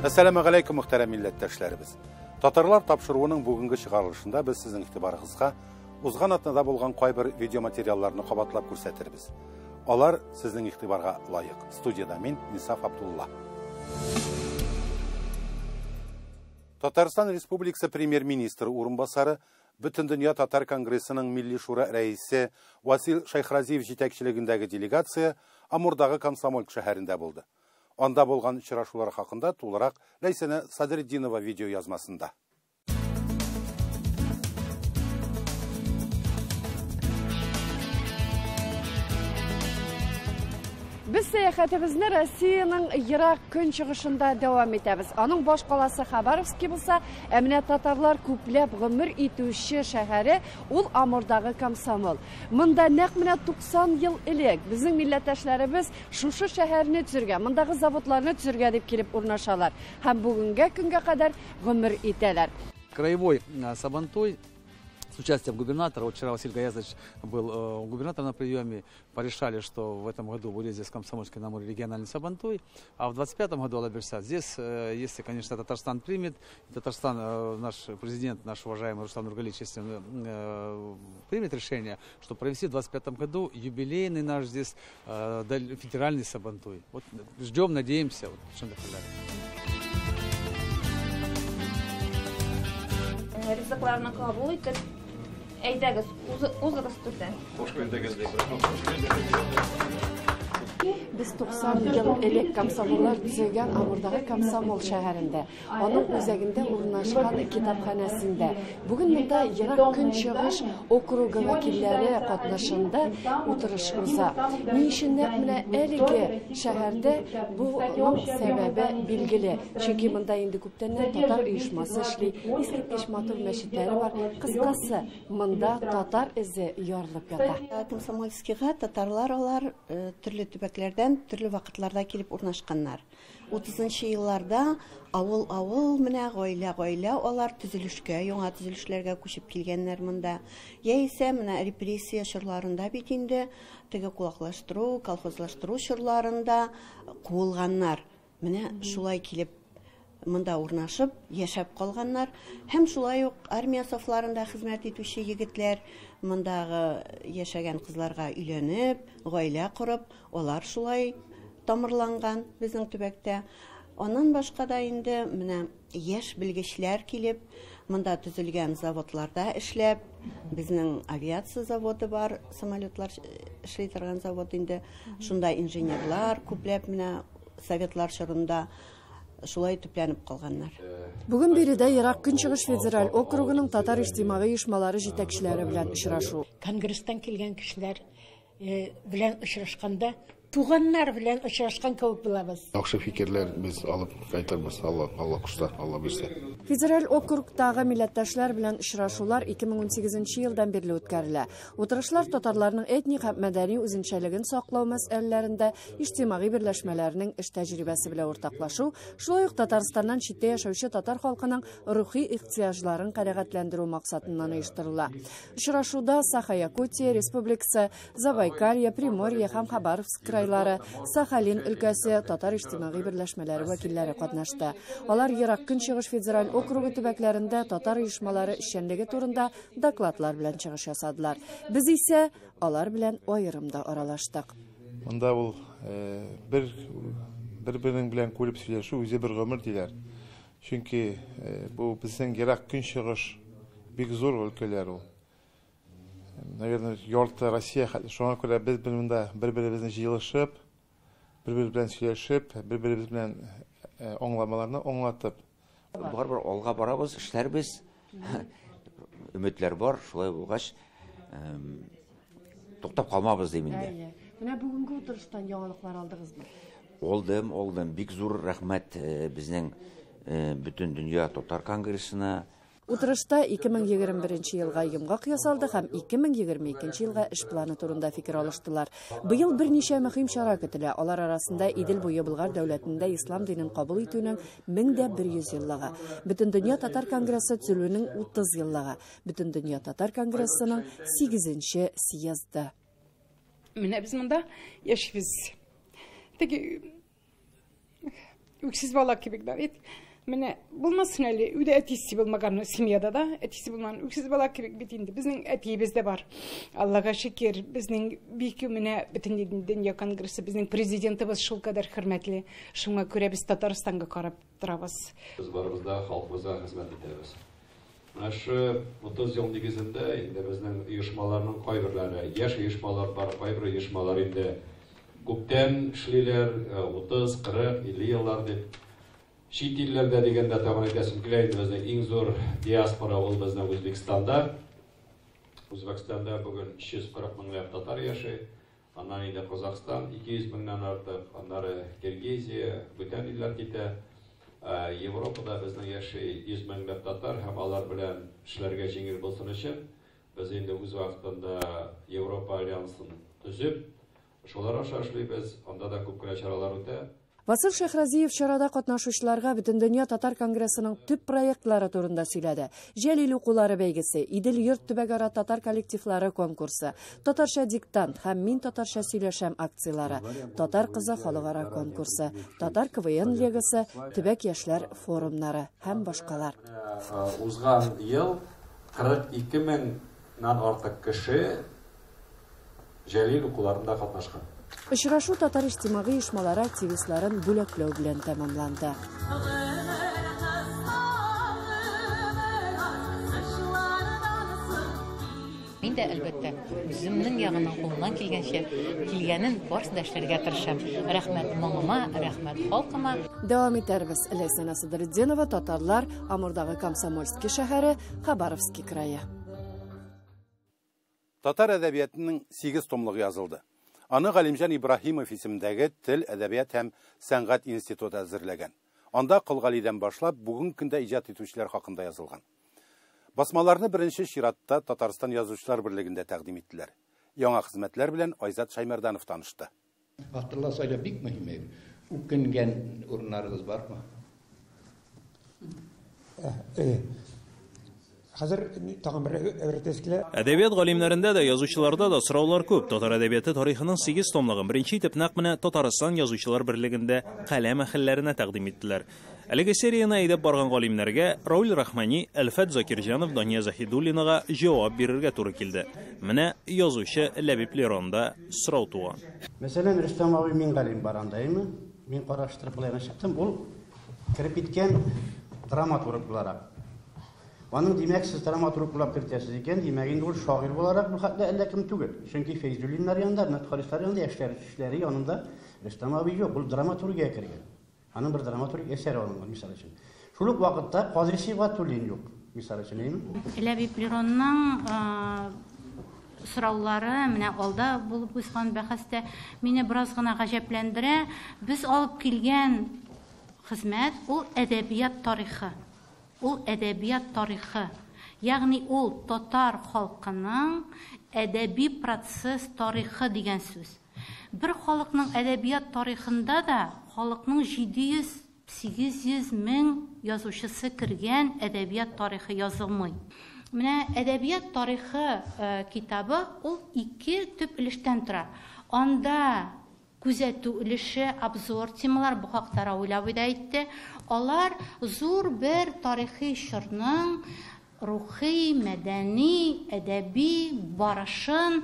Әссәламегаләйкүм, мөхтәрәм милләттәшләребез. Татарлар тапшыруының бүгенге чыгарылышында без сезнең игътибарыгызга узган атнада булган кайбер видеоматериалларны кабатлап күрсәтербез. Алар сезнең игътибарга лаек. Студияда мин, Инсаф Абдулла. Татарстан Республикасы премьер-министры урынбасары, Бөтендөнья татар конгрессының Милли шура рәисе Васил Шәйхразиев җитәкчелегендәге делегация Амурдагы Комсомольск шәһәрендә булды. Анда булган очрашулар хакында тулырак Ләйсәнә Садретдинова видео язмасында. Без сәяхәтебезне Россиянең ерак көнчыгышында дәвам итәбез. Аның баш каласы Хабаровский булса, ә менә татарлар күпләп гомер итүче шәһәре ул Амурдагы Комсомол. Монда нәкъ менә 90 ел элек безнең милләттәшләребез шушы шәһәрне төзергә, мондагы заводларны төзергә дип килеп урнашалар һәм бүгенге көнгә кадәр гомер итәләр. Краевой Сабантуй с участием губернатора. Вот вчера Василий Гаязович был у губернатора на приеме. Порешали, что в этом году будет здесь Комсомольский на Амуре региональный Сабантуй. А в 25 году, Алла бирсә, здесь, если, конечно, Татарстан примет, Татарстан, наш президент, наш уважаемый Рустам Нургалиевич, если он примет решение, что провести в 25 году юбилейный наш здесь федеральный Сабантуй. Вот ждем, надеемся. Вот, Ризыкларны кабул итеп, әйдәгез, узыгыз түрдән. Хуш килдегез. Без 90 ел элек комсомоллар төзегән Амурдагы Комсомол шәһәрендә, аның үзәгендә урнашкан китапханәсендә. Бүген монда Ерак Көнчыгыш округы вәкилләре катнашында утырыш уза. Ни өчен нәкъ менә әлеге шәһәрдә, буның сәбәбе билгеле. Чөнки монда инде күптәннән татар оешмасы эшли, искиткеч матур мәчетләре бар. Кыскасы, монда татар эзе ярылып ята. Комсомольскийга татарлар алар төрле төбәкләрдән төрле вакытларда килеп урнашканнар. 30 елларда авыл-авыл, менә гаилә-гаилә алар төзелешкә, яңа төзелешләргә күчеп килгәннәр монда. Яисә менә репрессия чорларында бит инде теге кулаклаштыру, колхозлаштыру чорларында куылганнар. Менә шулай килеп монда урнашып, яшәп калганнар. Һәм шулай ук армия сафларында хезмәт итүче егетләр мондагы яшәгән кызларга өйләнеп, гаилә корып, алар шулай тамырланган безнең төбәктә. Аннан башка да инде менә яшь белгечләр килеп, монда төзелгән заводларда эшләп, безнең авиация заводы бар, самолетлар эшли торган завод инде, шунда инженерлар күпләп менә советлар чорында шулай төпләнеп калганнар. Бүген биредә Ерак Көнчыгыш федераль округының татар иҗтимагый оешмалары җитәкчеләре белән очрашу. Конгресстан килгән кешеләр белән очрашканда туганнар белән очрашкан кебек булабыз. Яхшы фикерләр без алып кайтырбыз, Алла кушса, Алла бирсә. Федераль округтагы милләттәшләр белән очрашулар 2018 елдан бирле үткәрелә. Утырышлар татарларның этник һәм мәдәни үзенчәлеген саклау мәсьәләләрендә иҗтимагый берләшмәләрнең эш тәҗрибәсе белән уртаклашу, шулай ук Татарстаннан читтә яшәүче татар халкының рухи ихтыяҗларын канәгатьләндерү максатыннан оештырыла. Очрашуда Саха-Якутия Республикасы, Забайкалье, Приморье һәм Хабаровск крайлары, Сахалин өлкәсе татар иҗтимагый берләшмәләре вәкилләре катнашты. Алар Ерак Көнчыгыш федераль округы төбәкләрендә татар оешмалары эшчәнлеге турында докладлар белән чыгыш ясадылар. Без исә алар белән аерым да аралаштык. Монда ул бер-берең белән күреп сөйләшү үзе бер гомер диләр. Чөнки бу безнең Ерак Көнчыгыш бик зур өлкәләр ул. Наверное, ярты Россия хәтле. Шуңа күрә без монда бер-беребезне җыелышып, бер-беребез белән сөйләшеп, бер-беребез белән аңламаларны аңлатып. Барыбер алга барабыз, эшләрбез. Өметләр бар, шулай булгач, туктап калмабыз дим инде. Менә бүгенге утырыштан яңалыклар алдыгызмы? Алдым, алдым. Бик зур рәхмәт безнең бөтен дөнья татар конгрессына. Утырышта 2021 елга йомгак ясалды һәм 2022 елга эш планы турында фикер алыштылар. Быел берничә мөһим чара көтелә. Алар арасында Идел буе Болгар дәүләтендә ислам динен кабул итүнең 1100 еллыгы, Бөтендөнья татар конгрессы төзелүенең 30 еллыгы, Бөтендөнья татар конгрессының 8-нче съезды. Менә без монда яшибез. Теге Үксез бала кебек дә бит. Менә булмасын әле, өйдә әтисе булмаган семьяда да, әтисе булмаган үксез бала кебек бит инде. Безнең әтиебез дә бар. Аллага шөкер, безнең бик менә Бөтендөнья конгрессы, безнең президентыбыз шулкадәр хөрмәтле. Шуңа күрә без Татарстанга карап торабыз. Без барыбыз да халкыбызга хезмәт итәбез. Менә шу 30 ел нигезендә инде безнең оешмаларның кайберләре, яшь оешмалар бар, кайбер оешмалар инде күптән эшлиләр, 30, 40, 50 еллар дип. Чит илләрдә дигәндә тагын әйтәсем килә инде, безнең иң зур диаспора ул безнең Үзбәкстанда. Үзбәкстанда бүген 340 меңләп татар яши. Аннан инде Казахстан 200 меңнән артык, аннары Киргизия, бүтән илләр китә. Европада безнең яши 100 меңләп татар һәм алар белән эшләргә җиңел булсын өчен без инде үз вакытында Европа альянсын төзеп, шулар аша эшлибез, анда да күп кенә чаралар үтә. Васил Шәйхразиев чарада катнашучыларга Бөтендөнья татар конгрессының төп проектлары турында сөйләде. Җәлил укулары бәйгесе, Идел йорт төбәкара татар коллективлары конкурсы, Татарча диктант һәм Мин татарча сөйләшәм акцияләре, Татар кызы халыкара конкурсы, Татар КВН лигасы, төбәк яшьләр форумнары һәм башкалар. Узган ел 42 меңнән артык кеше Җәлил укуларында катнашкан. Очрашу татар иҗтимагый оешмалары активистларын бүләкләү белән тәмамланды. Мин дә әлбәттә үземнең ягымнан кулымнан килгәнчә килгәнен барысын да эшләргә тырышам. Рәхмәт моңыма, рәхмәт халкыма. Дәвам итәрбез. Ләйсән Садретдинова, Татарлар, Амурдагы Комсомольский шәһәре, Хабаровский крае. Татар әдәбиятының 8 томлыгы язылды. Аны Галимҗан Ибраһимов исемендәге Тел, әдәбият һәм сәнгать институты әзерләгән. Анда Кол Галидән башлап бүгенге көндә иҗат итүчеләр хакында язылган. Басмаларны беренче чиратта Татарстан Язучылар берлегендә тәкъдим иттеләр. Яңа хезмәтләр белән Айзат Шаймарданов танышты. Авторлар сайлау бик мөһим. Үкенгән урыннарыгыз бармы? Хәзер тагын бер әйбер килә. Әдәбият галимнәрендә дә, язучыларда да сораулар күп. Татар әдәбияты тарихының 8 томлыгын беренче итеп нәкъ менә Татарстан Язучылар берлегендә каләм әһелләренә тәкъдим иттеләр. Әлеге серияне әйдәп барган галимнәргә Рауль Рахмани, Әлфәт Закирҗанов, Дания Заһидуллинага җавап бирергә туры килде. Менә язучы Ләбиб Леронда сорау туган. Мәсәлән, Рөстәм абый Мингалим бар андаймы? Мин караштырып болай гына чыктым. Ул кереп киткән драматург буларак. Аның димәк, сез драматург булып кертәсез икән, димәк инде ул шагыйрь буларак бу хәтле әллә кем түгел. Чөнки Фәйзуллиннар янында, Ринат Харислар янында, яшьләр эшләре янында Рөстәм абый юк, ул драматургия кергән. Аның бер драматург әсәре алынган, мисал өчен. Шул ук вакытта Кадри Сибгатуллин юк, мисал өчен, әйеме? Ләбиб Леронның сораулары менә алда булып узган бәхәстә мине бераз гына гаҗәпләндерә. Без алып килгән хезмәт ул әдәбият тарихы. Ул әдәбият тарихы. Ягъни ул татар халкының әдәби процесс тарихы дигән сүз. Бер халыкның әдәбият тарихында да халыкның 700-800 мең язучысы кергән әдәбият тарихы язылмый. Менә әдәбият тарихы китабы ул ике төп өлештән тора. Анда күзәтү өлеше, обзор темалар, бу хакта Рауль абый да әйтте. Алар зур бер тарихи чорның рухи, мәдәни, әдәби барышын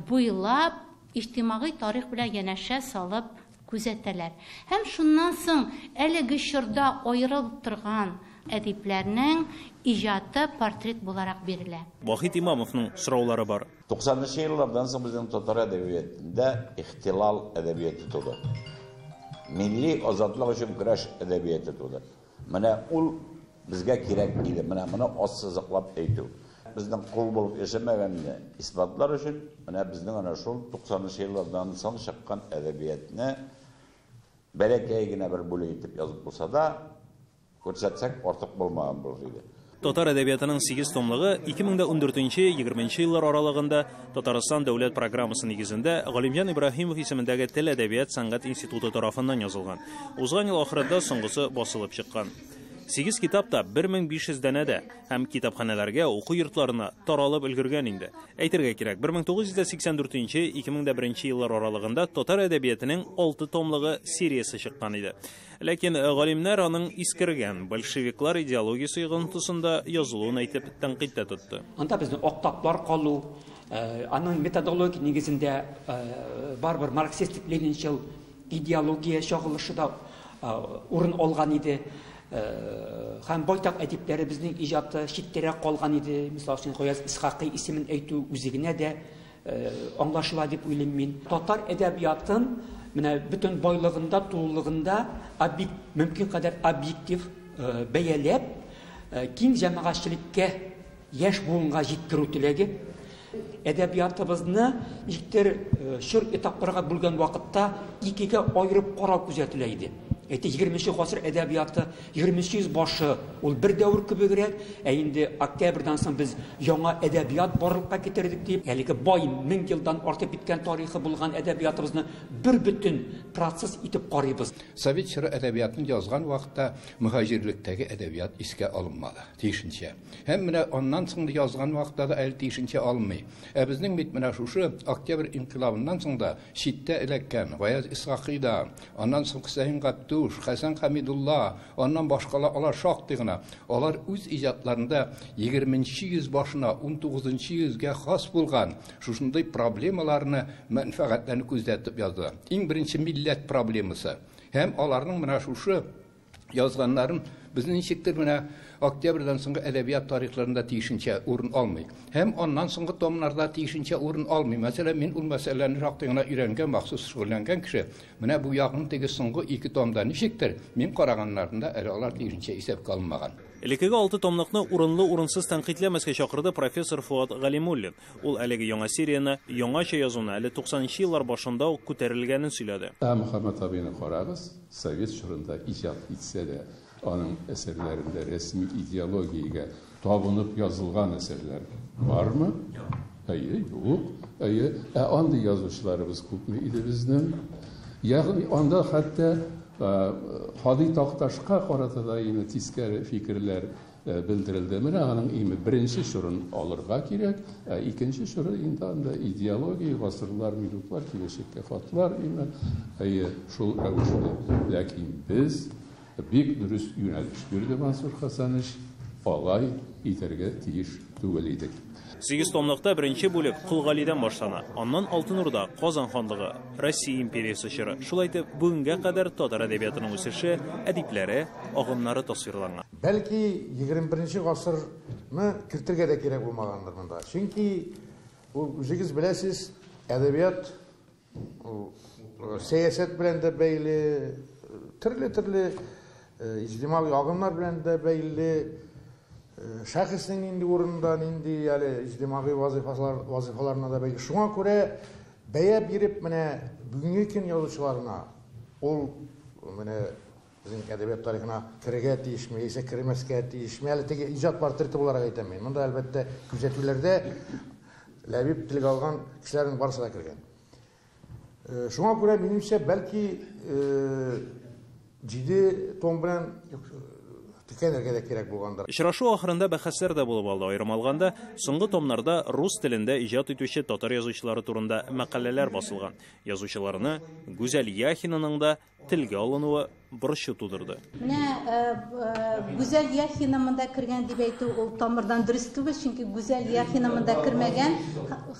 буйлап, иҗтимагый тарих белән янәшә салып күзәтәләр. Һәм шуннан соң әлеге чорда аерылып торган әдипләрнең иҗаты портрет буларак бирелә. Вахит Имамовның сораулары бар. 90-нчы еллардан соң безнең татар әдәбиятында ихтилал әдәбияты туды. Милли азатлык өчен көрәш әдәбияты туды. Менә ул безгә кирәк иде. Менә моны ассызыклап әйтү. Безнең кул булып яшәмәгәнне исбатлар өчен менә безнең ана шул 90-нчы еллардан соң чыккан әдәбиятны бәләкәй генә бер бүлек итеп язып булса да күрсәтсәк артык булмаган булыр иде. Татар әдәбиятының 8 томлыгы 2014-20 еллар аралыгында Татарстан дәүләт программасы нигезендә Галимҗан Ибраһимов исемендәге Тел, әдәбият, сәнгать институты тарафыннан язылган. Узган ел ахырында соңгысы басылып чыккан. Сигез китап та 1500 данәдә һәм китапханәләргә, уку йортларына таралып өлгергән инде. Әйтергә кирәк, 1984-2001 еллар аралыгында татар әдәбиятының 6 томлыгы сериясе чыккан иде. Ләкин галимнәр аның искергән большевиклар идеологиясе йогынтысында язылуын әйтеп тәнкыйтьтә тотты. Анда безнең октаплар калу, аның методологик нигезендә барыбер марксистик ленинчыл идеология чагылышы да урын алган иде. Һәм байтак әдипләребезнең иҗаты читтәрәк калган иде. Мисал өчен, Гаяз Исхакый исемен әйтү үзе генә дә аңлашыла дип уйлыйм мин. Татар әдәбиятын менә бөтен байлыгында, тулылыгында мөмкин кадәр объектив бәяләп, киң җәмәгатьчелеккә, яшь буынга җиткерү теләге. Әдәбиятыбызны ничектер чор этапларга бүлгән вакытта икегә аерып карау күзәтелә иде. Әйтик, 20 гасыр әдәбияты, 20 йөз башы ул бер дәвер кебегрәк, ә инде октябрьдән соң без яңа әдәбият барлыкка китердек дип, әлеге бай 1000 елдан артып киткән тарихы булган әдәбиятыбызны бер бөтен процесс итеп карыйбыз. Совет чоры әдәбиятын язган вакытта мөһаҗирлектәге әдәбият искә алынмады тиешенчә. Һәм менә аннан соң язган вакытта да әле тиешенчә алынмый. Ә безнең бит менә шушы Октябрь инкыйлабыннан соң да читтә эләккән Гаяз Исхакый да, аннан соң Хөсәен Габдүш, Хәсән Хәмидулла, аннан башкалар алар шактый гына. Алар үз иҗатларында 20 йөз башына, 19 йөзгә хас булган шушындый проблемаларны, мәнфәгатьләрне күздә тотып яздылар. Иң беренче милләт проблемасы. Һәм аларның менә шушы язганнарын безнең ничектер менә Октябрьдән соңгы әдәбият тарихларында тиешенчә урын алмый. Һәм аннан соңгы томнарда тиешенчә урын алмый. Мәсәлән, мин ул мәсьәләне шактый гына өйрәнгән, махсус шөгыльләнгән кеше. Менә бу ягын теге соңгы 2 томда ничектер, мин караганнарында әле алар тиешенчә исәпкә алынмаган. Элеккеге 6 томлыкны урынлы-урынсыз тәнкыйтьләмәскә чакырды профессор Фуат Галимуллин. Ул әлеге яңа серияне яңача язуны әле 90 еллар башында ук күтәрелгәнен сөйләде. Ә Мөхәммәт абыйны карагыз, совет чорында иҗат итсә дә, аның әсәрләрендә рәсми идеологиягә табынып язылган әсәрләр бармы? Әйе, юк. Әйе, ә андый язучыларыбыз күпме иде безнең? Ягъни анда хәтта Һади Такташка карата да инде тискәре фикерләр белдерелде. Менә аның име беренче чорын алырга кирәк, ә икенче чоры инде анда идеология, гасырлар, минутлар, киләчәккә хатлар име, әйе, шул рәвешле. Ләкин без бик дөрес юнәлеш бирде Мансур Хәсәнович, алай итәргә тиеш түгел идек. 8 томлыкта беренче бүлек Кол Галидән башлана. Аннан Алтын Урда, Казан ханлыгы, Россия империясе чоры. Шулай итеп, бүгенгә кадәр татар әдәбиятының үсеше, әдипләре, агымнары тасвирланган. Бәлки 21 гасырны кертергә дә кирәк булмагандыр монда. Чөнки ул үзегез беләсез, әдәбият ул сәясәт белән дә бәйле, төрле-төрле иҗтимагый агымнар белән дә бәйле, шәхеснең нинди урында, нинди әле иҗтимагый вазифаларына да бәйле. Шуңа күрә бәя биреп менә бүгенге көн язучыларына ул менә безнең әдәбият тарихына керергә тиешме, яисә кермәскә тиешме, әле теге иҗат портреты буларак әйтәм мин. Монда әлбәттә күзәтүләрдә Ләбиб телгә алган кешеләрнең барысы да кергән. Шуңа күрә минемчә, бәлки 7 том белән текәнергә дә кирәк булгандыр. Очрашу ахырында бәхәсләр дә булып алды. Аерым алганда, соңгы томнарда рус телендә иҗат итүче татар язучылары турында мәкаләләр басылган. Язучыларны Гүзәл Яхинаның да телгә алынуы борчу тудырды. Менә Гүзәл Яхина монда кергән дип әйтү ул тамырдан дөрес түгел, чөнки Гүзәл Яхина монда кермәгән.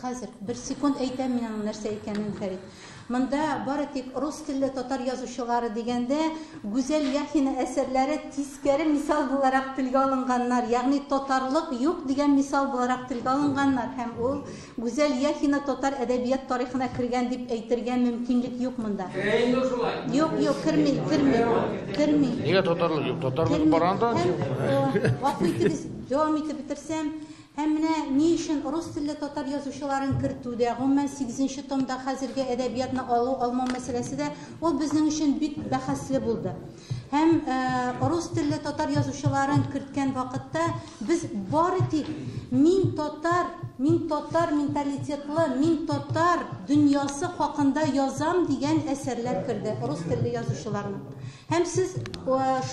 Хәзер бер секунд әйтәм мин аның нәрсә икәнен, Фәрит. Монда бары тик рус телле татар язучылары дигәндә Гүзәл Яхина әсәрләре тискәре мисал буларак телгә алынганнар, ягъни татарлык юк дигән мисал буларак телгә алынганнар һәм ул Гүзәл Яхина татар әдәбият тарихына кергән дип әйтергә мөмкинлек юк монда. Юк, юк, керми, керми, керми. Нигә татарлык юк? Татарлык бар анда. Гафу итегез, дәвам итеп бетерсәм, һәм менә ни өчен рус телле татар язучыларын кертүдә, гомумән 8 томда хәзерге әдәбиятны алу, алмау мәсьәләсе дә ул безнең өчен бик бәхәсле булды. Һәм рус телле татар язучыларын керткән вакытта без бары тик мин татар мин татар менталитетлы, мин татар дөньясы хакында язам дигән әсәрләр керде рус телле язучыларның. Һәм сез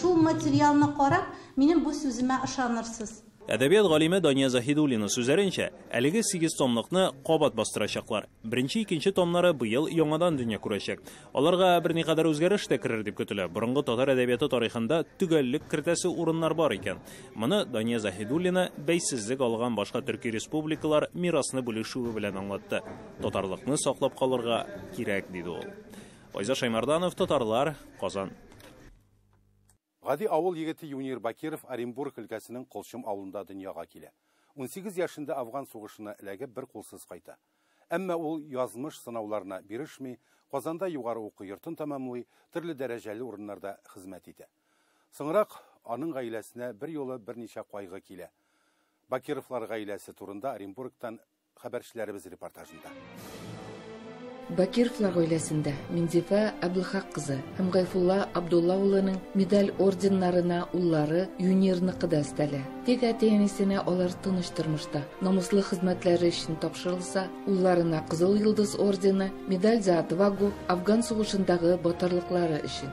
шул материалны карап, минем бу сүземә ышанырсыз. Әдәбият галиме Дания Заһидуллина сүзләренчә, әлеге 8 томлыкны кабат бастырачаклар. Беренче, икенче томнары быел яңадан дөнья күрәчәк. Аларга берникадәр үзгәреш тә керер дип көтелә. Борынгы татар әдәбияты тарихында төгәллек кертәсе урыннар бар икән. Моны Дания Заһидуллина бәйсезлек алган башка төрки республикалар мирасны бүлешүе белән аңлатты. Татарлыкны саклап калырга кирәк, диде ул. Айза Шаймарданов, Татарлар, Казан. Гади авыл егете Юнир Бакиров Оренбург өлкәсенең Колчым авылында дөньяга килә. 18 яшендә Афган сугышына эләгеп бер кулсыз кайта. Әмма ул язмыш сынауларына бирешми, Казанда югары уку йортын тәмамлый, төрле дәрәҗәле урыннарда хезмәт итә. Соңрак аның гаиләсенә бер юлы берничә кайгы килә. Бакировлар гаиләсе турында Оренбургтан хәбәрчеләребез репортажында. Бакировлар гаиләсендә Минзифа Әблхак кызы һәм Гайфулла Абдулла улының медаль орденнарына уллары Юнирныкы да өстәлә. Тик әти-әнисенә алар тыныч тормышта, намуслы хезмәтләре өчен тапшырылса, улларына Кызыл Йолдыз ордены, медаль за отвагу, Афган сугышындагы батырлыклары өчен.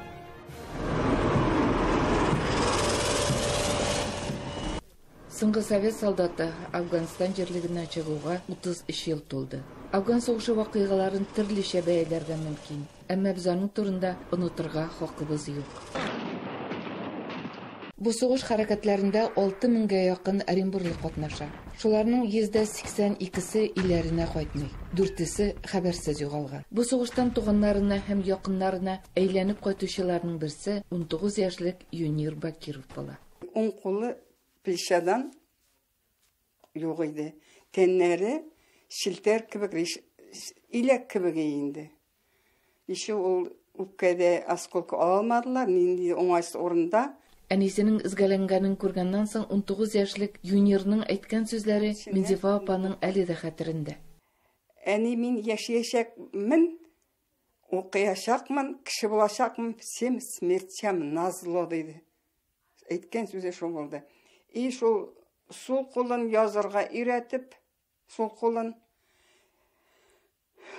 Соңгы совет солдаты Афганстан җирлегеннән чыгуга 33 ел тулды. Афган сугышы вакыйгаларын төрлечә бәяләргә мөмкин, әмма без аның турында онытырга хакыбыз юк. Бу сугыш хәрәкәтләрендә 6000гә якын оренбурлы катнаша. Шуларның 82-се өйләренә кайтмый, 4-се хәбәрсез югалган. Бу сугыштан туганнарына һәм якыннарына әйләнеп кайтучыларның берсе 19 яшьлек Юнир Бакиров була. Уң кулы плечадан юк иде. Тәннәре челтәр кебек, иләк кебек инде. Еще ул үпкәдә осколка ала алмадылар, нинди уңайсыз урында. Әнисенең изгәләнгәнен күргәннән соң 19 яшьлек Юнирның әйткән сүзләре Минзифа апаның әле дә хәтерендә. Әни, мин яшәячәкмен, укыячакмын, кеше булачакмын, всем смертям назло, диде. Әйткән сүзе шул булды. И шул сул кулын язырга өйрәтеп, сул кулын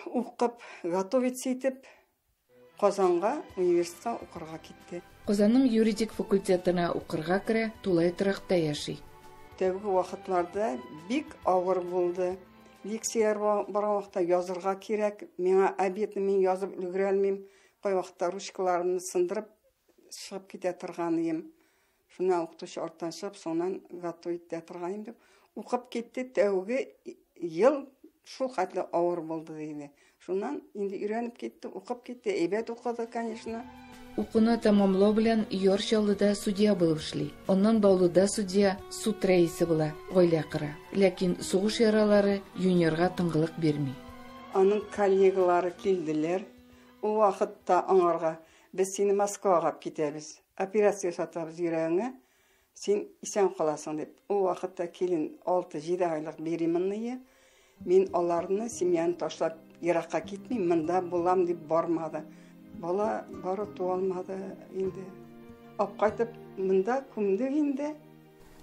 укып, готовиться итеп, Казанга университетка укырга китте. Казанның юридик факультетына укырга керә, тулай торакта яши. Тәүге вакытларда бик авыр булды. Лекцияләр барган вакытта язырга кирәк. Миңа обедны мин язып өлгерә алмыйм. Кайвакытта ручкаларымны сындырып чыгып китә торган идем. Шуннан укытучы арттан чыгып, соңыннан готовить итә торган идем дип. Укып китте, тәүге ел шул хәтле авыр булды диде. Шуннан инде өйрәнеп китте, укып китте, әйбәт укыды, конечно. Укуны тәмамлау белән Яр Чаллыда судья булып эшли. Аннан Баулыда судья, суд рәисе була, гаилә кора. Ләкин сугыш яралары Юнирга тынгылык бирми. Аның коллегалары килделәр. Ул вакытта аңарга без сине Москвага алып китәбез. Операция ясатабыз йөрәгеңә, син исән каласың дип. Ул вакытта килен 6-7 айлык беременные. Мин аларны семьяны ташлап еракка китмим, монда булам дип бармады. Бала бары туа алмады инде. Алып кайтып монда күмдек инде.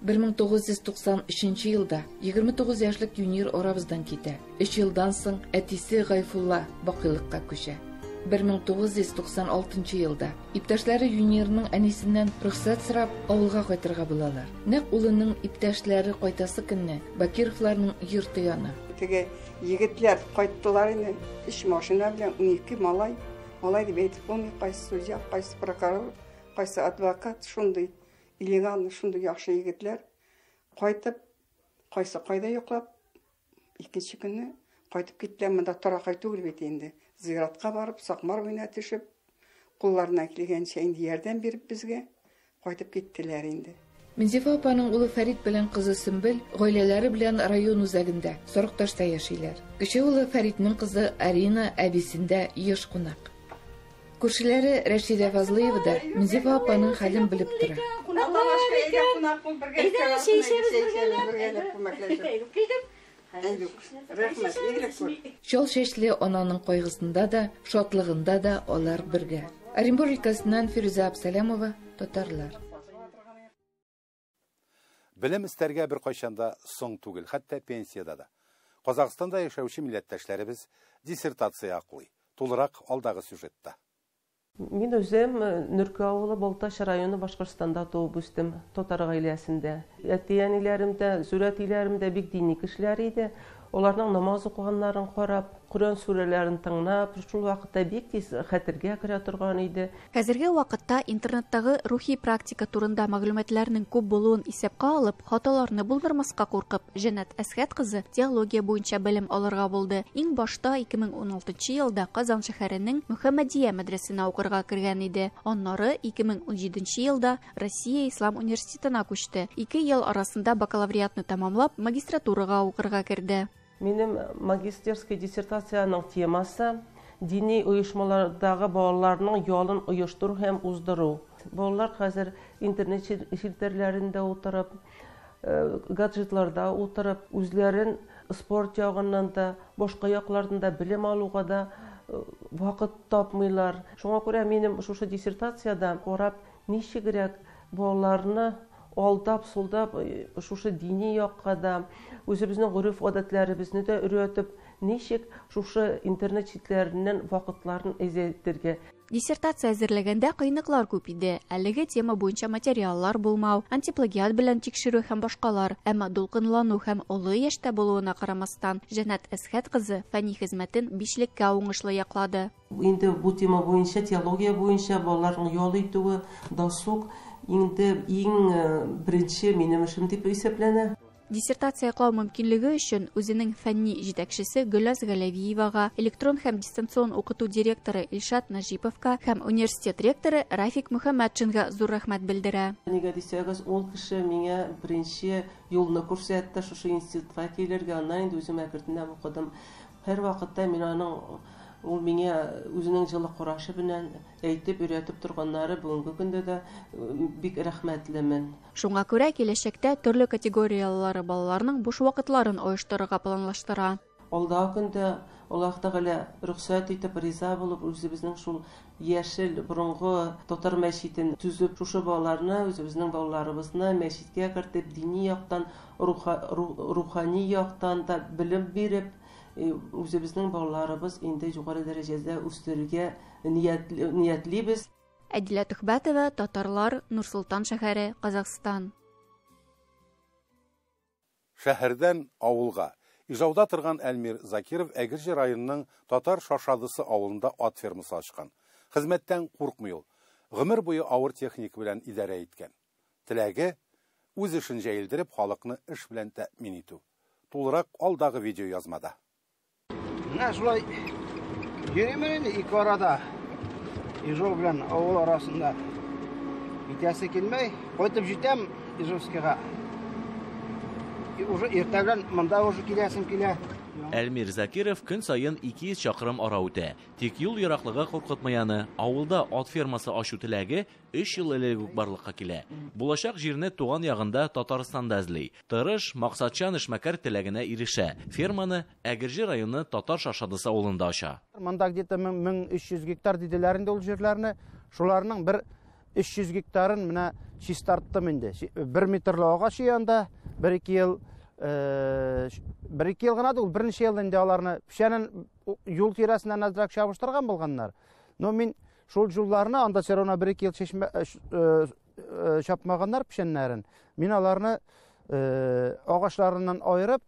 1993 елда 29 яшьлек Юнир арабыздан китә. 3 елдан соң әтисе Гайфулла бакыйлыкка күчә. 1996 елда иптәшләре Юнирның әнисеннән рөхсәт сорап авылга кайтырга булалар. Нәкъ улының иптәшләре кайтасы көнне Бакировларның йорты яна. Теге егетләр кайттылар инде 3 машина белән 12 малай. Малай дип әйтеп булмый, кайсы судья, кайсы прокурор, кайсы адвокат, шундый элегантный, шундый яхшы егетләр кайтып, кайсы кайда йоклап, икенче көнне кайтып киттеләр. Монда торакай түгел бит инде. Зиратка барып, Сакмар буена төшеп, кулларына килгәнчә инде ярдәм биреп безгә кайтып киттеләр инде. Минзифа апаның улы Фәрит белән кызы Сөмбел гаиләләре белән район үзәгендә, Сарыкташта яшиләр. Кече улы Фәритнең кызы Арина әбисендә еш кунак. Күршеләре Рәшидә Фазлыева да Минзифа апаның хәлен белеп тора. Чал чәчле ананың кайгысында да, шатлыгында да алар бергә. Оренбург өлкәсеннән Фирүзә Абсалямова, Татарлар. Белем эстәргә бер кайчан да соң түгел, хәтта пенсияда да. Казахстанда яшәүче милләттәшләребез диссертация яклый. Тулырак алдагы сюжетта. Мин үзем Нөркә авылы Балтач районы Башкортстанда туып үстем, татар гаиләсендә. Әти-әниләрем дә, зур әтиләрем дә бик дини кешеләр иде. Аларның намаз укыганнарын карап, Коръән сүрәләрен тыңлап, шул вакытта бик тиз хәтергә керә торган иде. Хәзерге вакытта интернеттагы рухи практика турында мәгълүматларның күп булуын исәпкә алып, хаталарны булдырмаска куркып, Җәннәт Әсхәт кызы теология буенча белем алырга булды. Иң башта 2016 елда Казан шәһәренең Мөхәммәдия мәдрәсенә укырга кергән иде. Аннары 2017 елда Россия Ислам университетына күчте. 2 ел арасында бакалавриатны тәмамлап, магистратурага укырга керде. Минем магистерский диссертациянең темасы дини оешмалардагы балаларның ялын оештыру һәм уздыру. Балалар хәзер интернет челтәрләрендә утырып, гаджетларда утырып, үзләрен спорт ягыннан да, башка яклардан да белем алуга да вакыт тапмыйлар. Шуңа күрә минем шушы диссертацияда карап, ничегрәк балаларны алдап, сулдап, шушы дини якка да, үзебезнең гореф-гадәтләребезне дә өйрәтеп, ничек шушы интернет челтәрләреннән вакытларын әзәйтергә. Диссертация әзерләгәндә кыенлыклар күп иде. Әлеге тема буенча материаллар булмау, антиплагиат белән тикшерү һәм башкалар. Әмма дулкынлану һәм олы яшьтә булуына карамастан, Җәннәт Әсхәт кызы фәнни хезмәтен бишлеккә уңышлы яклады. Инде бу тема буенча, теология буенча балаларның ял итүе, досуг инде иң беренче минем эшем дип исәпләнә. Диссертация яклау мөмкинлеге өчен үзенең фәнни җитәкчесе Гөлназ Галәвиевага, электрон һәм дистанцион укыту директоры Илшат Наҗиповка һәм университет ректоры Рафик Мөхәммәтшинга зур рәхмәт белдерә. Нигә дисәгез, ул кеше миңа беренче юлны күрсәтте, шушы институтка килергә, аннан инде үзем әкренләп укыдым. Һәр вакытта мин аның, ул миңа үзенең җылы карашы белән әйтеп, өйрәтеп торганнары бүгенге көндә дә бик рәхмәтлемен. Шуңа күрә киләчәктә төрле категорияләре балаларның буш вакытларын оештырырга планлаштыра. Алдагы көндә Аллаһ Тәгалә рөхсәт итеп, риза булып, үзебезнең шул яшел борынгы татар мәчетен төзеп, шушы балаларны, үзебезнең балаларыбызны мәчеткә кертеп, дини яктан, рухани яктан да белем биреп, үзебезнең балаларыбыз инде югары дәрәҗәдә үстерергә ниятлибез. Әдилә Түхбәтова, Татарлар, Нур-Солтан шәһәре, Казахстан. Шәһәрдән авылга. Ижауда торган Әлмир Закиров Әгерҗе районының Татар Шашадысы авылында ат фермасы ачкан. Хезмәттән куркмый ул. Гомер буе авыр техника белән идарә иткән. Теләге үз эшен җәелдереп, халыкны эш белән тәэмин итү. Тулырак алдагы видео язмада. Менә шулай йөрим инде ике арада. Ижау белән авыл арасында китәсе килмәй. Кайтып җитәм Ижевскига. Уже иртә белән монда уже киләсем килә. Әлмир Закиров көн саен 200 чакрым ара үтә. Тик юл ераклыгы куркытмый аны. Авылда ат фермасы ачу теләге 3 ел элек үк барлыкка килә. Булачак җирне туган ягында Татарстанда эзли. Тырыш, максатчан эшмәкәр теләгенә ирешә. Ферманы Әгерҗе районы Татар Шашадысы авылында ача. Монда где-то 1300 гектар диделәр инде ул җирләрне. Шуларның бер 300 гектарын менә чистарттым инде. 1 метрлы агач янда, бер-ике ел, бер-ике ел гына түгел, берничә ел инде аларны печәнен юл тирәсеннән әзрәк чабыштырган булганнар. Но мин шул юлларны анда все равно бер-ике ел чапмаганнар печәннәрен. Мин аларны агачларыннан аерып,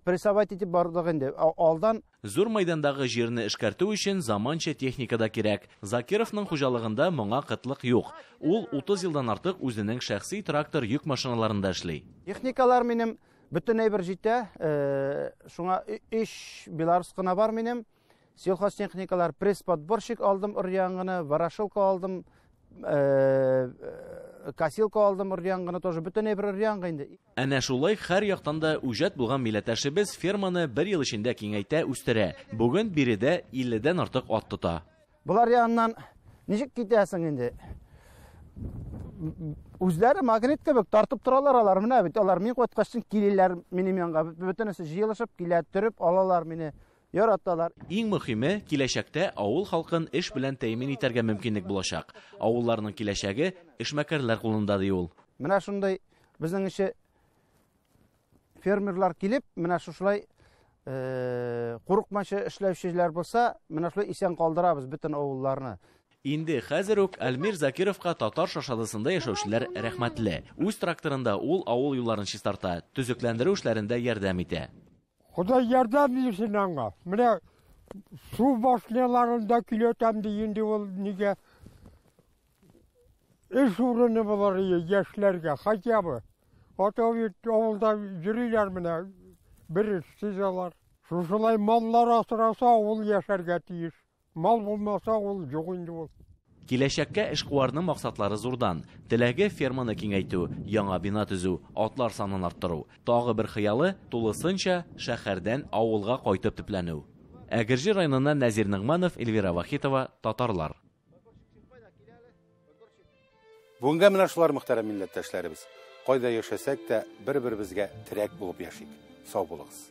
прессовать итеп бардык инде. Алдан Зур майдандагы җирне эшкәртү өчен заманча техника да кирәк. Закировның хуҗалыгында моңа кытлык юк. Ул 30 елдан артык үзенең шәхси трактор йөк машиналарында эшли. Техникалар минем бөтен әйбер җитә. Шуңа 3 Беларус кына бар минем. Сельхозтехникалар, пресс-подборщик алдым өр-яңгыны, ворошилка алдым, косилка алдым өр-яңгыны тоже, бөтен әйбер өр-яңгы инде. Әнә шулай һәр яктан да үҗәт булган милләттәшебез ферманы бер ел эчендә киңәйтә, үстерә. Бүген биредә 50-дән артык ат тота. Болар яныннан ничек китәсең инде? Үзләре магнит кебек тартып торалар алар, менә бит алар мин кайткачтын киләләр минем янга, бөтенесе җыелышып килә, төреп алалар мине. Яраталар. Иң мөһиме, киләчәктә авыл халкын эш белән тәэмин итәргә мөмкинлек булачак. Авылларның киләчәге эшмәкәрләр кулында, ди ул. Менә шундый безнең эше Фермерлар килеп, менә шушылай курыкмача эшләүчеләр булса, менә шулай исән калдырабыз бөтен авылларны. Инде хәзер үк Альмир Закировка Татар Шашадысында яшәүчеләр рәхмәтле. Үз тракторында ул авыл юлларын чистарта, төзекләндерү эшләрендә ярдәм итә. Ходай ярдәм бирсен аңа. Менә су башняларын да көйләтәм ди инде ул нигә. Эш урыны булыр яшьләргә, хотя бы. А то бит авылда йөриләр менә, бер эшсез алар. Шушылай маллар асраса, авыл яшәргә тиеш. Мал булмаса, ул юк инде ул. Киләчәккә эшкуарның максатлары зурдан. Теләге ферманы киңәйтү, яңа бина төзү, атлар санын арттыру. Тагы бер хыялы тулысынча шәһәрдән авылга кайтып төпләнү. Әгерҗе районыннан Нәзир Ногманов, Эльвира Вахитова, Татарлар. Бүгенгә менә шулар, мөхтәрәм милләттәшләребез. Кайда яшәсәк тә, бер-беребезгә терәк булып яшик. Сау булыгыз.